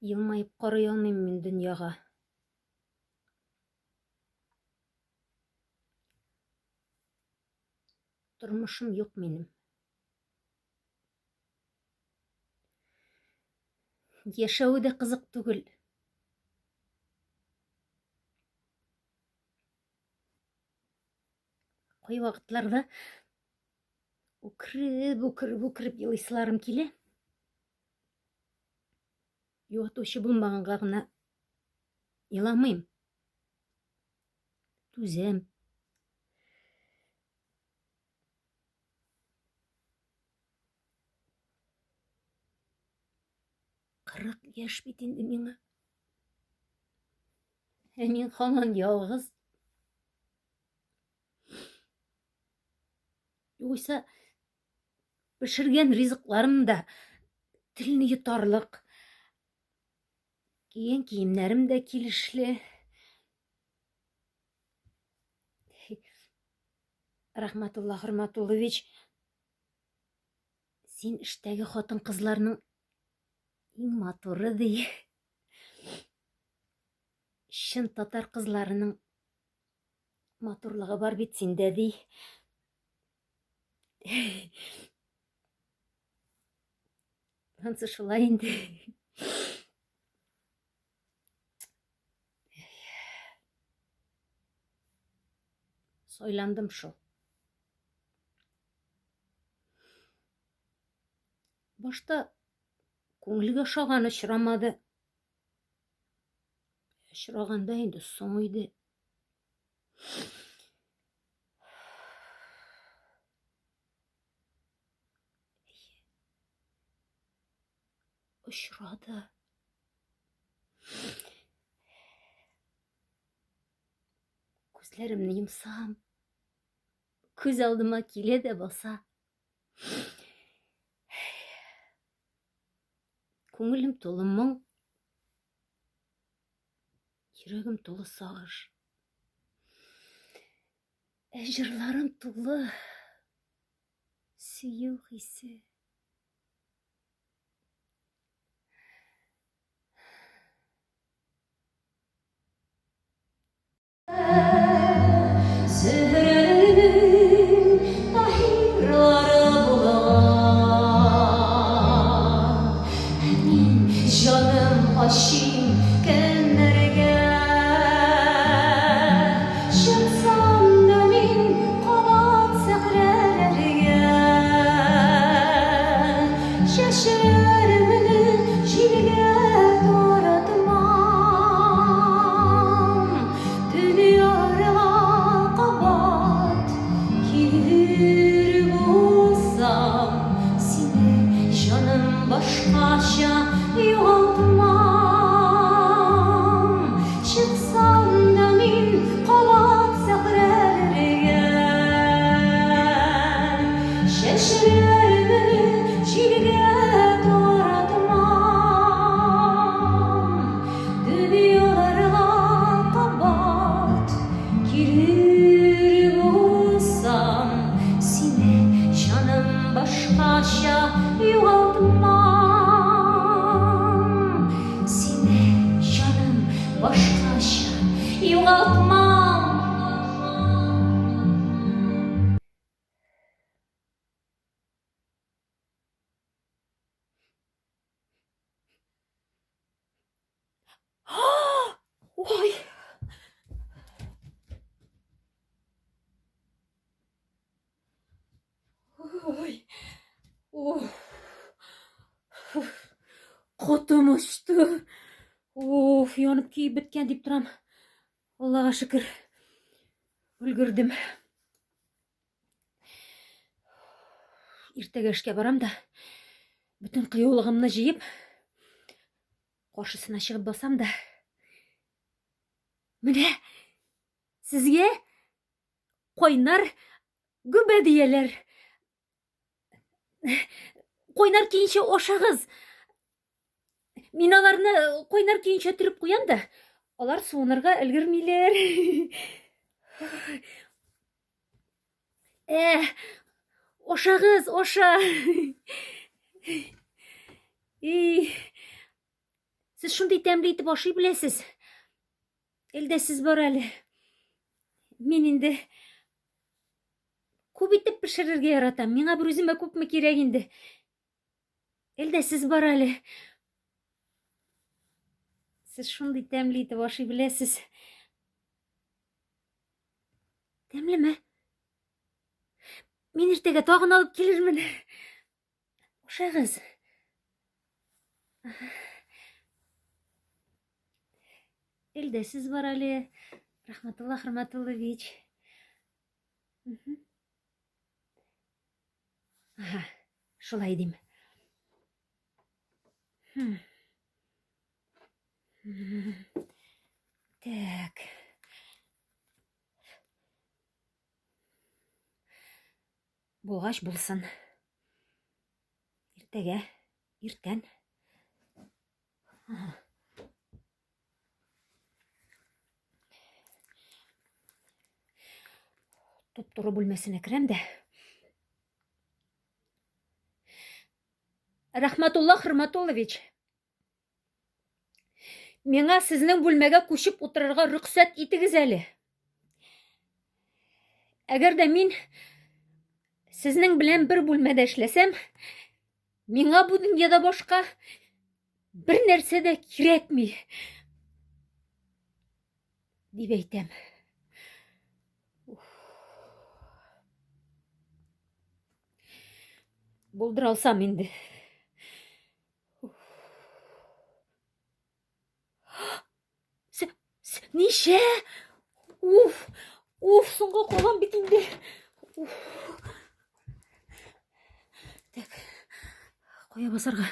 Елмаеп карый алмыйм мин дөньяга. Тормышым юк минем. Яшәве дә кызык түгел. Кайвакытларда үкереп, үкереп, үкереп елыйсыларым килә. Юатучы булмаганга гына еламыйм. Түзәм. 40 яшь бит инде миңа. Ә мин һаман ялгыз. Югыйсә пешергән ризыкларым да телне йотарлык. Кигән киемнәрем дә килешле. Рахматулла Хөрматуллович, син эштәге хатын-кызларның иң матуры ди. Чын татар кызларының матурлыгы бар бит синдә ди. Ансы шулай инде. Сайландым шул. Башта күңелгә ошаган очрамады. Очраганда инде соң иде. Очрады. Күзләремне йомсам, күз алдыма килә дә баса. Күңелем тулы моң, йөрәгем тулы сагыш. Ә җырларым тулы сөю хисе. Зөһрәнең Таһирлары булган. Ә мин җаным ачыйм кемнәргә? Чыксам да мин кабат сәхрәләргә, Чәчләремне җилгә таратмам. Дөньяларга кабат килер булсам, Сине, җаным, башкача югалтмам. Чыксам да мин кабат сәхрәләргә, Чәчләремне җилгә таратмам. Дөньяларга кабат килер булсам, Сине, җаным, башкача югалтмам. Сине, җаным, башкача югалтмам. Ой! Ой! Уф! Котым очты. Уф, янып көеп беткән дип торам. Аллага шөкер. Өлгердем. Иртәгә эшкә барам да, бөтен кыюлыгымны җыеп, каршысына чыгып басам да. Менә сезгә кайнар гөбәдияләр. Кайнар көенчә ашагыз. Мин аларны кайнар көенчә төреп куям да, алар суынырга өлгермиләр. Ә, ашагыз, аша. И, Сез шундый тәмле итеп ашый беләсез. Әлдә сез бар әле. Мин инде күп итеп пешерергә яратам. Миңа бер үземә күпме кирәк инде. Әлдә сез бар әле. Сез шундый тәмле итеп ашый беләсез. Тәмлеме? Мин иртәгә тагын алып килермен. Ашагыз. Элдә сез бар әле. Рахматулла Хөрмәтуллович. Ага, шулай дим. Хм. Так. Булгач булсын. Иртәгә, иртән. Ага. Туп-туры бүлмәсенә керәм дә. Рахматулла Хөрмәтуллович, миңа сезнең бүлмәгә күчеп утырырга рөхсәт итегез әле. Әгәр дә мин сезнең белән бер бүлмәдә эшләсәм, миңа бу дөньяда башка бер нәрсә дә кирәкми. Дип әйтәм. Булдыра алсам инде. Ничә? Уф, уф, соңга калам бит инде. Уф. Так. Кая басарга?